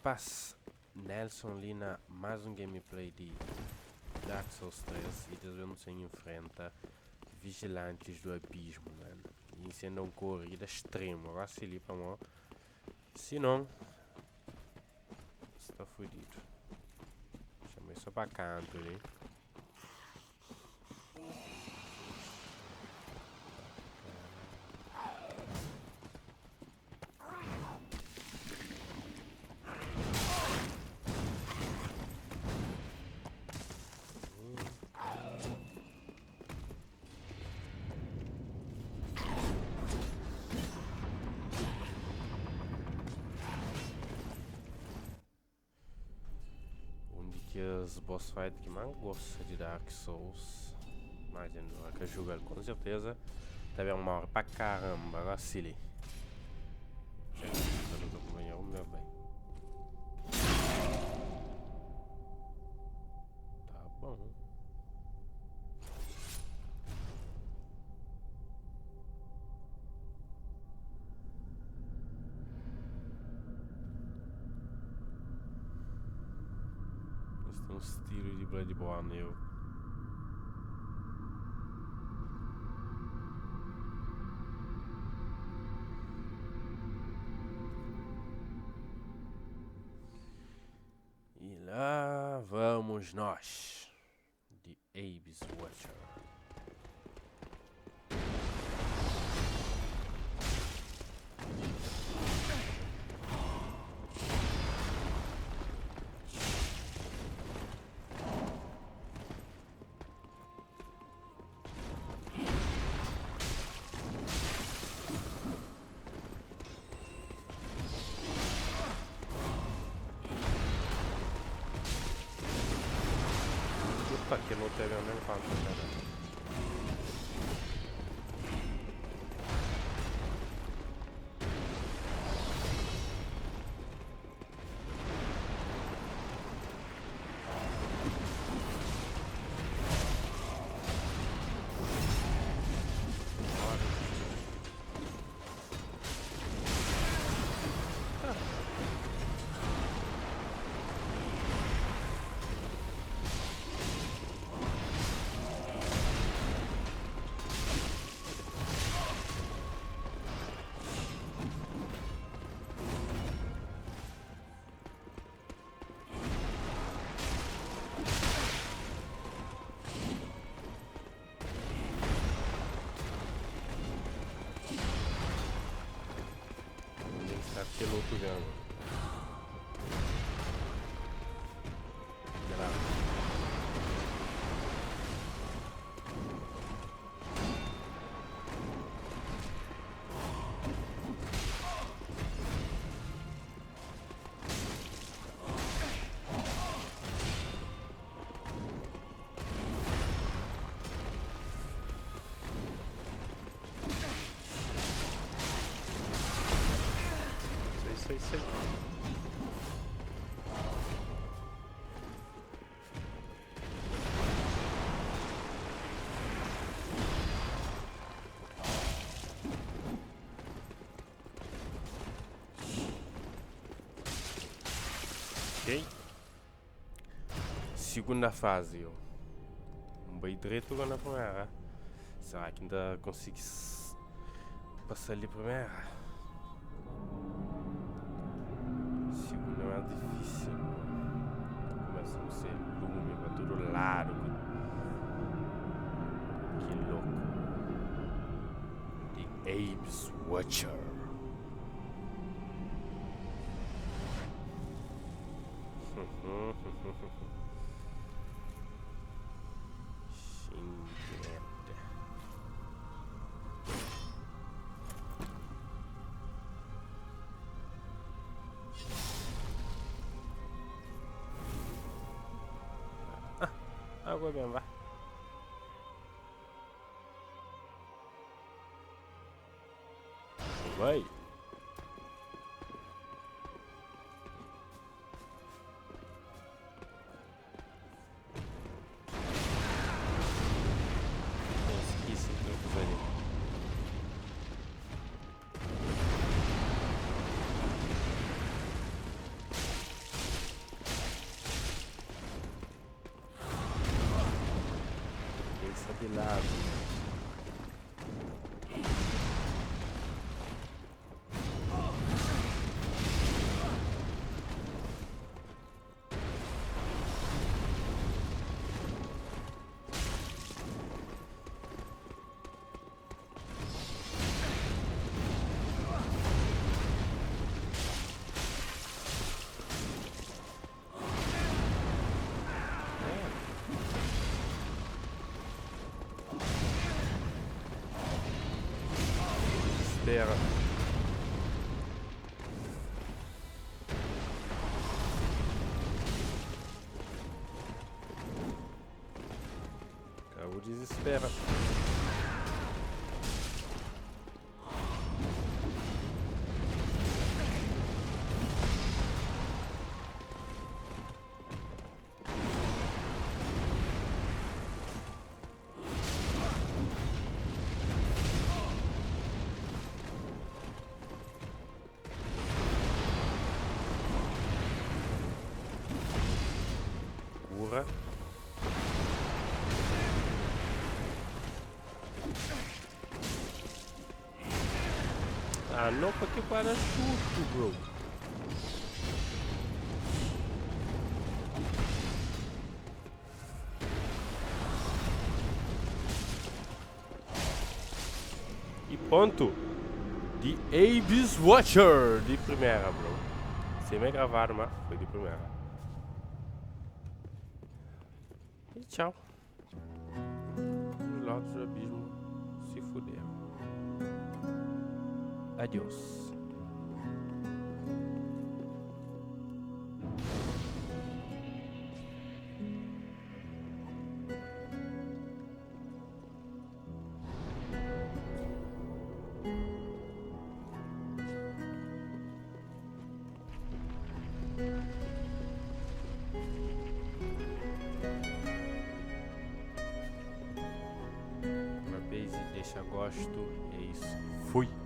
Rapaz, Nelson li na más un gameplay di Dark Souls 3 e des vez nu sen enfrenta Vigilantes do Abismo, mano. E insenda un corrida extremo, gosi li pamó si non sta fudido. Chamei só pa canto li. Um di kes boss fight ki más gosta di Dark Souls, mas N ka juga-l com certeza, ta ben morre pa caramba gosi li. Tá bom. Esse tem um estilo de Bloodborne, eu. E lá vamos nós. De Abyss Watcher. Puta que não teve nem quanto, cara. Aquele outro ganho. Sei, sei, sei. Ok. Segunda fase, eu. Um bem direito agora na primeira. Será que ainda consigo passar ali primeira? Segunda é mais difícil. Começa a ser lume para todo lado. Que louco. The Abe's Watcher. Xingreta. Ah, água bem, vai. Vai. Esqueci o que eu vou fazer. El sta di ladu. Desespera. Ka bu dizespera. Cura. Ah, não, para que para tudo, bro. E ponto. The Abyss Watcher de primeira, bro. Sem me gravar, mas foi de primeira. E tchau. Os Lordes do Abismo se fuderam. Adiós. Deixa gosto, é isso. Fui!